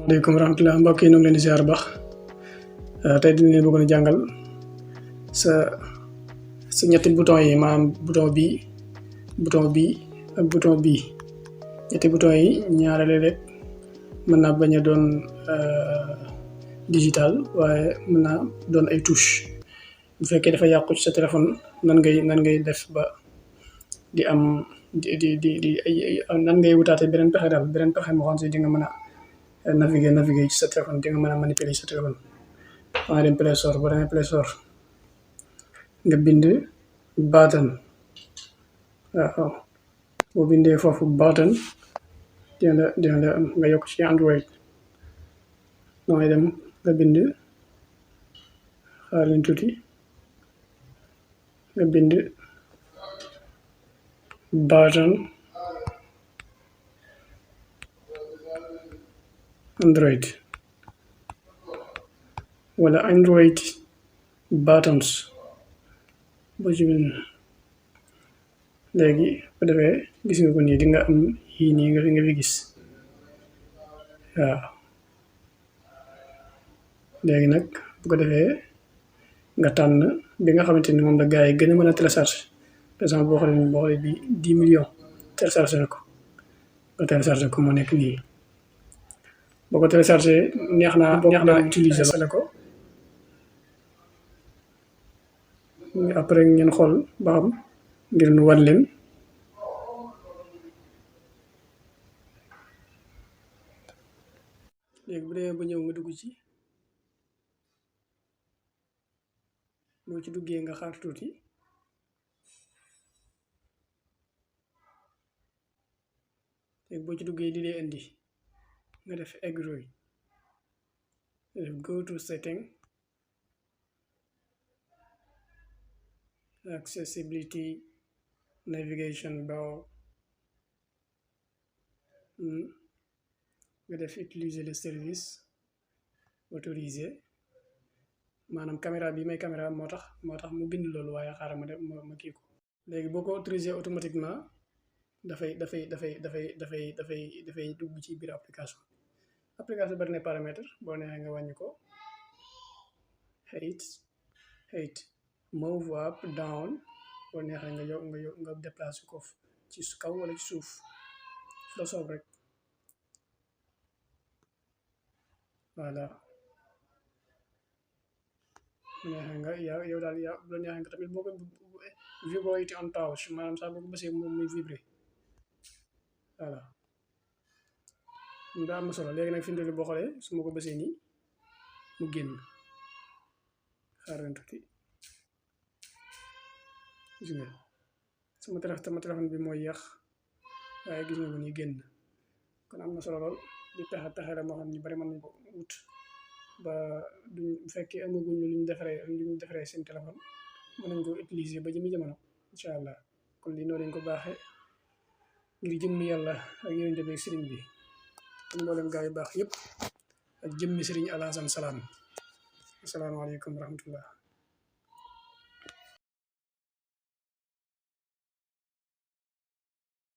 Assalamualaikum warahmatullahi mbokk yi ñu ngi leen di ziar bax tay dinañ leen bëggoon jàngal sa sa ñetti bouton yi maanaam bouton bi ak bouton bi ñetti bouton yi ñaarale rek mën naa bañ a doon digital waaye mën naa doon ay touche bu fekkee dafa yàqu ci sa téléphone nan ngay def ba di am di nan ngay wutaate beneen pexe daal beneen pexe moo xam si di nga mën a naviguer ci sa téléphone di nga mën a manipuler sa téléphone maa dem Play Store boo demee Play Store nga bind button waaw boo bindee foofu button dina la nga yokk ci Android damay dem nga bind xaar leen tuuti nga bind button Android wala Android buttons boo ci bind léegi bu defee gis nga ko nii di nga am yii nii nga fi gis waaw léegi nag bu ko defee nga tànn bi nga xamante ni moom la gars yi gën a mën a télécharge par exemple boo xoolee bi 10 millions télécharge na ko nga télécharge ko mu nekk nii boo ko téléchargé neex naa utiliser la ko après ngeen xool ba xam ngir nu wan leen léegi bu demee ba ñëw nga dugg ci boo ci duggee nga xaar tuuti léegi boo ci duggee li lay indi nga def agree def go to setting accessibility navigation bar nga def utiliser le service autorisé maanaam caméra bi may caméra moo tax mu bind loolu waaye xaaral ma def ma kii ko léegi boo ko autorisé automatiquement dafay dugg ci biir application bari na paramètre boo neexee nga wàññi ko height move up down boo neexee nga déplacé ko ci kaw wala ci suuf la soob rek voilà neexee nga yow daal bu la neexee nga tamit boo ko vibrate on touch maanaam sax boo ko bësee moom muy vibré voilà daa am solo léegi nag fi mu toll boo xoolee su ma ko bësee nii mu génn xaar leen tuuti gis nga sama téléphone bi mooy yéex waaye gis nga ko nii génn kon am na solo lool di pexe la moo xam ni bari mën nañ ko wut ba duñ fekkee amaguñ lu ñu defaree seen téléphone mën nañ ko utiliser ba jëmi jamono incha allah kon lii noo leen ko baaxee ngir jëmmi yàlla ak yonent bi sëriñ bi ak mboolem gaa yu baax yëpp ak jëmmi sëriñ Alassane Salam asalaamaaleykum wa rahmatullah